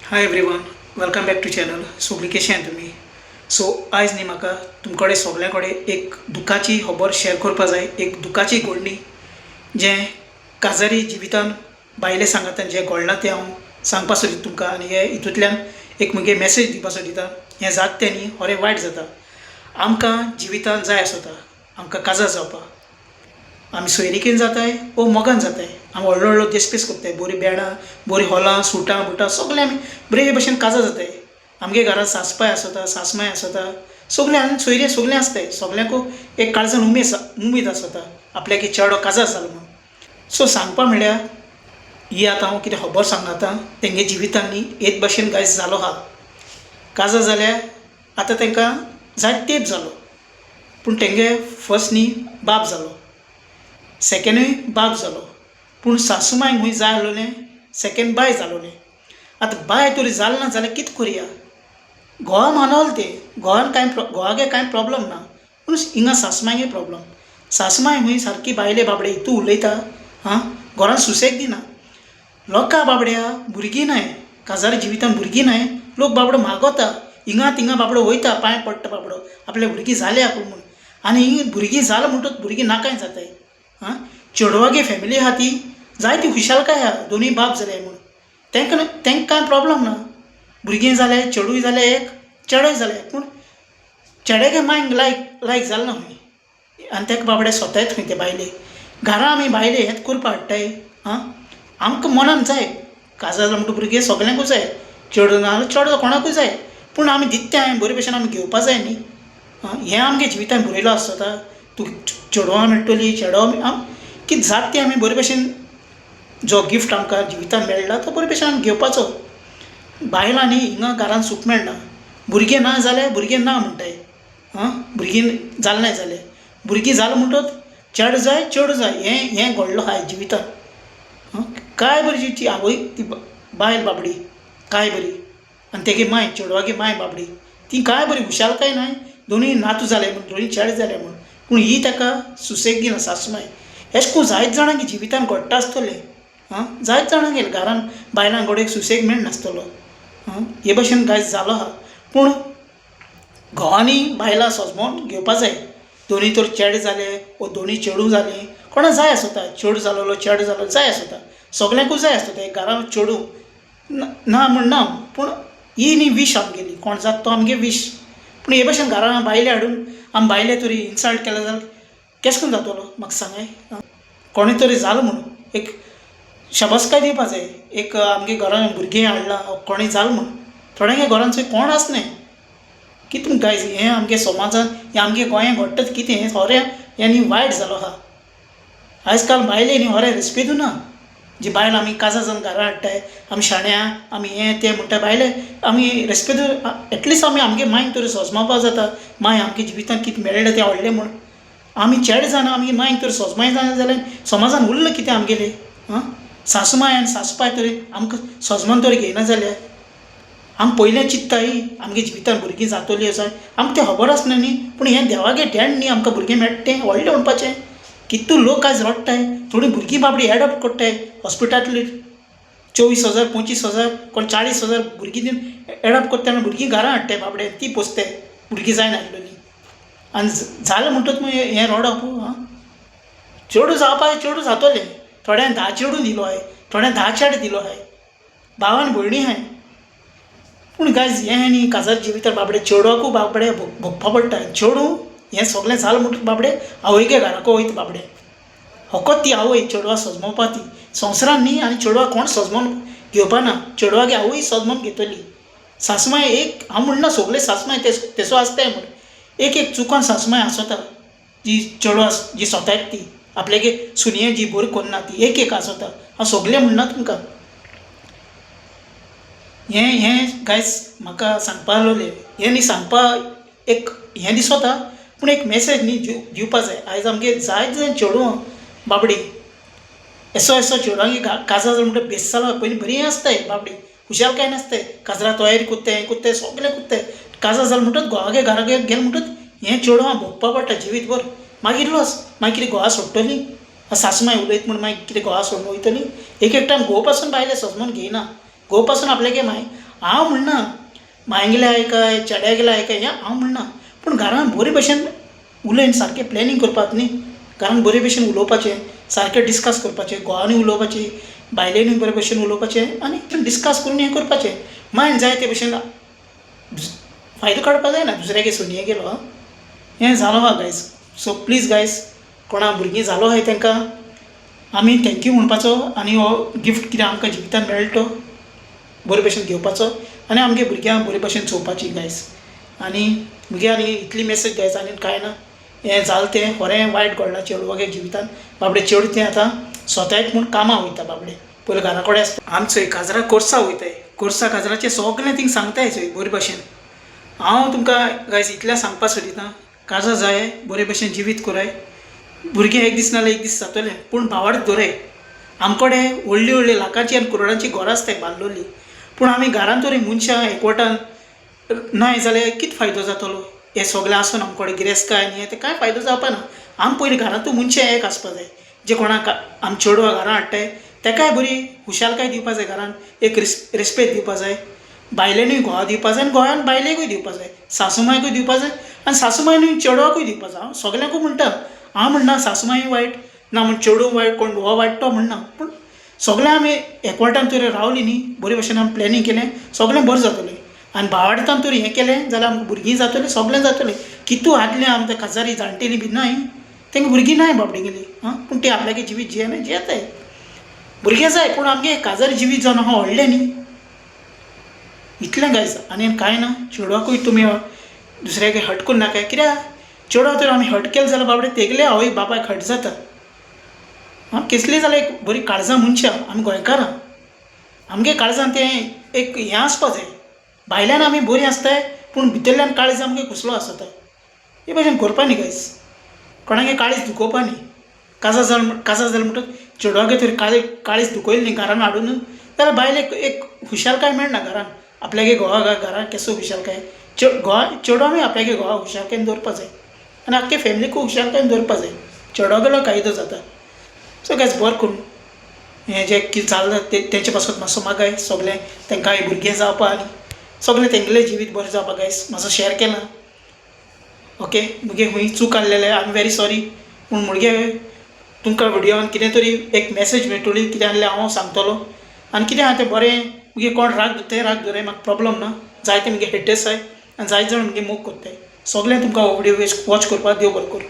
Hi everyone, welcome back to channel. सगळीं कशी आहात तुमी? सो आयज न्ही म्हाका तुमकडे सगळ्यां कडेन एक दुखाची खबर शेअर करपा जाय, एक दुखाची घडणी जें काजारी जिवितान बायले सांगातान जें घडलां तें हांव सांगपा सोदता तुमकां. आनी हे हितूंतल्यान एक म्हगे मॅसेज दिवपा सोदिता. हें जाता तें न्ही खरें वायट जाता. आमकां जिवितान जाय आसता आमकां काजार जावपाक. आमी सोयरिकेन जाताय वो मोगान जाताय. आमी व्हडलो व्हडलो देसपेस करताय, बरीं बेणां, बरीं हॉलां, सुटां बुटां सगळें आमी बरे भशेन काजार जाताय. आमगे घरांत सासपाय आसता, सासमाय आसता, सगळीं आनी सोयरीं सगळीं आसताय. सगळ्यांकू एक काळजान उमेद उमेद आसता आपल्याक चेडो काजार जालो म्हूण. सो सांगपा म्हणल्यार ही आतां हांव कितें खबर सांगता आतां तेंगे जिवितान न्ही हेच भशेन गायज जालो आहा. काजार जाल्यार आतां तांकां जायते तेंप जालो, पूण तेंगे फर्स्ट न्ही बाब जालो, सेकेंडूय बाब जालो, पूण सासूमांयक खूंय जाय आसलोलें सेकेंड बाय जालोलें. आतां बाय तरी जाल ना जाल्यार कितें करुया? घोवा मानवले तें, घोवान कांय घोवागे कांय प्रोब्लम ना, पूण हिंगा सासूमांयगे प्रोब्लम. सासूमांय खूंय सारकी बायले बाबडे इतू उलयता, आं घरान सुसेग दिना. लोकां बाबड्या भुरगीं नाय, काजारा जिवितान भुरगीं नाय, लोक बाबडो मागोता हिंगा थिंगा बाबडो वयता, पांय पडटा बाबडो आपल्या भुरगीं जाल्या आपूण म्हूण. आनी ही भुरगीं जाल म्हणटकच भुरगीं नाकाय जाताय. आं चेडवागे फॅमिली आहा ती जायती खुशालकाय आहा, दोनूय बाप जाले म्हूण तांकां तांकां कांय प्रोब्लम ना. भुरगीं जाले, चेडूय जालें एक, चेडोय जालें, पूण चेड्यागे मांयक लायक लायक जालें ना खंय. आनी ताका बाबडे सोतायत खंय ते बायले. घरा आमी बायले हेंच करपा हाडटाय. आं आमकां मनान जाय काजार जालो म्हणटा भुरगें सगल्यांकूच जाय, चेडूं ना जाल्यार चेडो कोणाकूय जाय, पूण आमी दिता तें बरे भशेन आमी घेवपा जाय न्ही. आं हें आमगे जिवितान बरयलो आसता, तुका चेडवां मेळटलीं, चेडो कितें जाता तें आमी बरे भशेन जो गिफ्ट आमकां जिवितान मेळ्ळा तो बरे भशेन आमी घेवपाचो. बायलां न्ही हिंगा घरान सूख मेळना, भुरगें ना जाल्यार भुरगें ना म्हणटाय. आं भुरगीं जालें ना जाल्यार भुरगीं जालें म्हणटकच चेडो जाय चेडूं जाय, हें हें घडलो आहा जिवितान. आं काय बरी ती आवय ती बायल बाबडी काय बरी, आनी तेगे मांय चेडवागे मांय बाबडी ती काय बरी खुशालकाय नाय, दोनूय नातू जाले म्हूण, दोनूय चेडे जाले म्हूण, पूण ही ताका सुसेग दिना सासूमांय. अशें करून जायते जाणांक जिवितान घडटा आसतलें. आं जायते जाणांगेर घरान बायलांक घोडेक सुसेग मेळनासतलो. आं हे भशेन गायज जालो आहा. पूण घोवांनी बायलां सोजमोन घेवपा जाय. दोनूय तर चेडे जाले वो दोनूय चेडूं जालीं, कोणा जाय आसता चेडूं जालोलो चेडो जालो जाय आसता, सगल्यांकूच जाय आसता एक घरान चेडूं ना म्हण ना, पूण ही न्ही वीश आमगेली, कोण जाता तो आमगे वीश. पूण हे भशेन घरान बायले हाडून आमी बायले तरी इन्सल्ट केले जाल्यार केशें करून जातलो म्हाका सांगाय? कोणें तरी जालो म्हूण एक शाबासकाय दिवपा जाय, एक आमगे घरान भुरगीं हाडलां कोणें जालें म्हूण. थोड्यांगे घरान चोय कोण आसनाय. कितें गायज हें आमगे समाजान हें आमगे गोंयांत घडटा कितें हें खरें हें न्ही वायट जालो आहा. आयज काल बायले न्ही खरें रेस्पेदू ना. जी बायल आमी काजार जावन घरा हाडटाय, आमी शाण्या आमी हें तें म्हणटा, बायले आमी रेस्पेदू एटलिस्ट आमी आमगे मांयक तरी सोजमावपा जाता. मांय आमगे जिवितान कितें मेळ्ळें तें व्हडलें म्हूण. आमी चेडे जाणा आमगे मांयक तर सोजमाय जायना जाल्यार समाजान उरलें कितें आमगेलें? आं सासूमांय आनी सासूपाय तरी आमकां सोजमान तरी घेयना जाल्यार आमी पयलें चिंत्ताय आमगे जिवितान भुरगीं जातलीं अशें आमकां तें खबर आसना न्ही, पूण हें देवागे देण न्ही आमकां भुरगीं मेळटा तें व्हडलें म्हणपाचें. कितू लोक आयज रडटाय, थोडीं भुरगीं बाबडीं एडॉप्ट करताय हॉस्पिटलांतली 24,000 25,000 कोण 40,000 भुरगीं दिवन एडॉप्ट करताय आनी भुरगीं घरा हाडटाय बाबडे ती पोसताय भुरगीं जायनासलेलीं. आनी जालें म्हणटकच मागीर हें रडप. आं चेडूं जावपाक चेडूं जातलें, थोड्यांक 10 चेडूं दिलो आहाय, थोड्यांक 10 चेडे दिलो आहाय, भाव आनी भयणी आहाय. पूण गायज हें न्ही काजार जिवितान बाबडे चेडवाकू बाबडे भोगपा पडटा. चेडूं हें सगळें जालें म्हणटकच बाबडे आवयगे घराको वयता बाबडे, फकत ती आवय चेडवा सोजमोवपा ती संवसारान न्ही. आनी चेडवा कोण सोजमोन घेवपा ना, चेडवागे आवय सोजमोन घेतली. सासमांय एक हांव म्हणना सगळे सासमांय तेसो आसताय म्हूण, एक एक चुकोन सासमांय आसता जी चेडवा जी सोतायत ती आपल्यागे सुनये जी बरी करना ती एक एक आसता. हांव सगळें म्हणना तुमकां. हें हें गायज म्हाका सांगपा आहलोलें, हें न्ही सांगपा एक हें दिसोता, पूण एक मॅसेज न्ही दिवपा जाय. आयज आमगे जायते जाण चेडवां बाबडी येसो येसो चेडवांगे काजार जालो म्हणटकच बेस जालो पयलीं बरीं आसताय बाबडी, खुशालकाय नासताय, काजरा तयारी करताय हें करताय सगळें करताय. काजार जालें म्हणटकच घोवागे घरा गेलें म्हणटकच हें चेडवां भोगपा पडटा जिवीत भर. मागीर लॉस, मागीर कितें घोवा सोडटलीं, सासूमांय उलयत म्हूण मागीर कितें घोवा सोडून वयतलीं. एक एक टायम घोव पासून बायले सोजमोन घेयना, घोव पासून आपल्यागे माय हांव म्हणना मांयगेलें आयकाय चेड्यागेलें आयकाय हें हांव म्हणना, पूण घरान बरे भशेन उलयन सारकें प्लॅनिंग करपाक न्ही. घरान बरे भशेन उलोवपाचें, सारकें डिस्कस करपाचें, घोवानूय उलोवपाचें, बायलेनूय बरे भशेन उलोवपाचें आनी डिस्कस करून हें करपाचें. मागीर जाय ते भशेन फायदो काडपा जायना दुसऱ्यागे सोनये गेलो. हें जालो आहा गायज. सो प्लीज गायज, कोणा भुरगीं जालो आहाय तांकां आमी thank you म्हणपाचो आनी हो गिफ्ट कितें आमकां जिवितान मेळटा तो बरे भशेन घेवपाचो आनी आमगे भुरग्यांक बरे भशेन चोवपाची गायज. आनी मुगे आनी इतली मेसेज गायज, आनी कांय ना. हें जालें तें खरें वायट घडलां चेडवागे जिवितान. बाबडे चेडूं तें आतां स्वताक म्हूण कामां वयता बाबडें, पयलीं घरा कडेन आसता. आमचोय काजरा कोर्सा वयताय, कोर्सा काजराचें सगळें थिंग सांगताय चोय बरे भशेन. हांव तुमकां गायज इतलें सांगपा सोदिता, काजार जाय बरे भशेन जिवीत कोराय, भुरगें एक दीस नाल्यार एक दीस जातलें, पूण भावार्थ दवराय. आमकोडे व्हडली व्हडली लाखाची आनी करोडांची घरां आसताय बांदलोली, पूण आमी घरान तरी मनशां एकवटान नाय जाल्यार कितें फायदो जातलो? हें सगळें आसून आमकोडे गिरेस्तकाय आनी हें तें कांय फायदो जावपा ना. आमी पयलीं घरांतू मनशां एक आसपा जाय. जे कोणाक आमी चेडवां घरां हाडटाय तेकाय बरी खुशालकाय दिवपा जाय, घरान एक रेस्पेद दिवपा जाय. बायलेनूय घोवा दिवपा जाय आनी घोवान बायलेकूय दिवपा जाय, सासूमायकूय दिवपा जाय आनी सासूमायनूय चेडवाकूय दिवपा जाय. हांव सगल्यांकूय म्हणटा, हांव म्हणना सासूमाय वायट ना म्हण चेडूं वायट, कोण घोवा वायट तो म्हणना, पूण सगळें आमी एकवटान तर रावलीं न्ही, बरे भशेन आमी प्लॅनिंग केलें सगळें बरें जातलें. आनी भावार्थान तर हें केलें जाल्यार आमकां भुरगीं जातलीं, सगळें जातलें. कितू आदलें आमकां काजारी जाणटेलीं बी नाय, तांकां भुरगीं नाय बाबडेगेलीं. आं, पूण ती आपल्यागे जिवीत जियेना जियेताय. भुरगें जाय पूण आमगे काजारी जिवीत जावन आहा व्हडलें न्ही. इतलें गायज, आनी कांय ना. चेडवाकूय तुमी दुसऱ्याक हट करूं नाकाय, कित्याक चेडवा तर आमी हट केलें जाल्यार बाबडे तेगेले आवय बापायक हट जाता. आं, केसली जाल्यार एक बरी काळजां मनशां आमी गोंयकारां, आमगे काळजान तें एक हें आसपा जाय. भायल्यान आमी बरीं आसताय पूण भितरल्यान काळीज आमगे कसलो आसता. हे भशेन करपा न्ही गायज, कोणागे काळीज दुखोवपा न्ही. काजार जाल काजार जालें म्हणटकच चेडवागे तर काळीज दुखयलें न्ही घरान हाडून जाल्यार बायलेक एक खुशालकाय मेळना घरान. आपल्यागे घोवा घरान केसो खुशालकाय, घोवा चेडवानूय आपल्यागे घोवा खुशालकायेन दवरपा जाय आनी आख्खे फॅमिलीकूय खुशालकायेन दवरपा जाय. चेडवागेलो कायदो जाता. सो गायज बरें करून हें जें कितें जालां तेंचे पासत मातसो मागाय सगळें तांकां भुरगें जावपा आनी सगळें तेंगेलें जिवीत बरें जावपा गायज मातसो शेअर केला. ओके, मुगे खूंय चूक आहलेलें I am very sorry, पूण मुगे तुमकां व्हिडियोन कितें तरी एक मॅसेज मेळटली कितें आहलें हांव सांगतलो. आनी कितें आहा तें बरें मुगे कोण राग धरताय राग धरय, म्हाका प्रोब्लम ना. जायते मुगे हेटर्स आहाय आनी जायते जाण मुगे मोग कोत्ताय. सगळें तुमकां हो व्हिडियो वॉच करपाक देव बरें करूं.